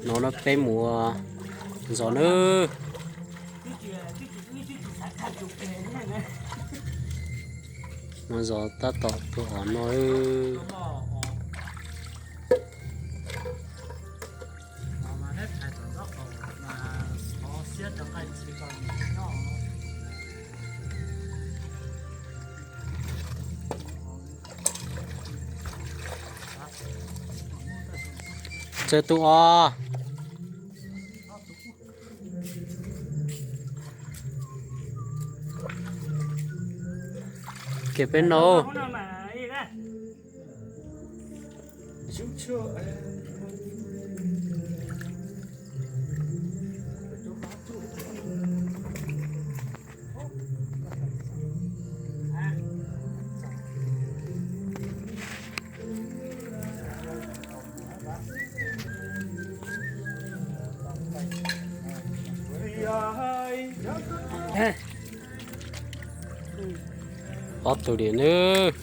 No no peb mus ua zos nawb. Ua zos tab tom tus os no. Txawm tus os. Kev peb no. Ob tug diam nawb.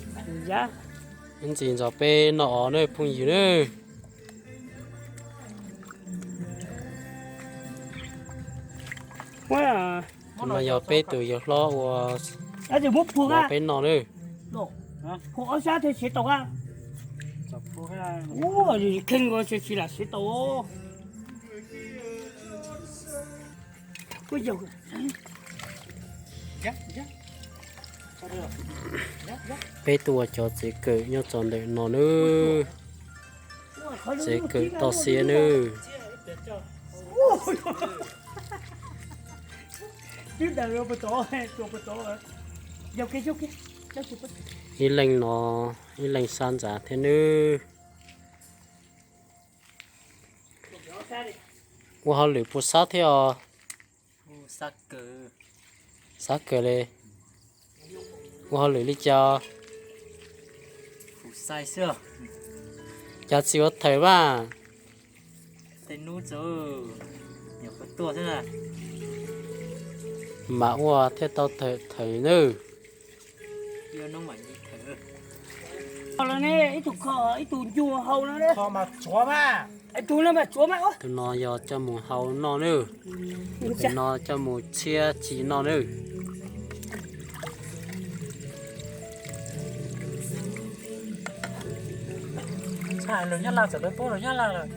Ntxiv ntxov peb noj os nawb phooj ywg nawb. Tus no yog peb tus yawg hlob ua peb noj nawb. Peb tuaj ua cov tsev kawm nyob txog ntawm no nawb. Tsev kawm toj siab nawb. Ib leeg no, ib leeg sab ntxav thiab nawb. Ua hauj lwm puas sab thiab os? Sab kawg li. Ua hauj lwm li cas? Cas tsis ua thawm mas? Mam ua thiaj tau thawm nawb. Ib tug kho, ib tug ncua hau no. Tus no mas tsuav mas. Tus no yog coj mus hau noj nawb. Tus no coj mus txhiab txhim noj nawb. Txhaj lawm nyob laj, txawm lawv paub lawm nyob laj lawm.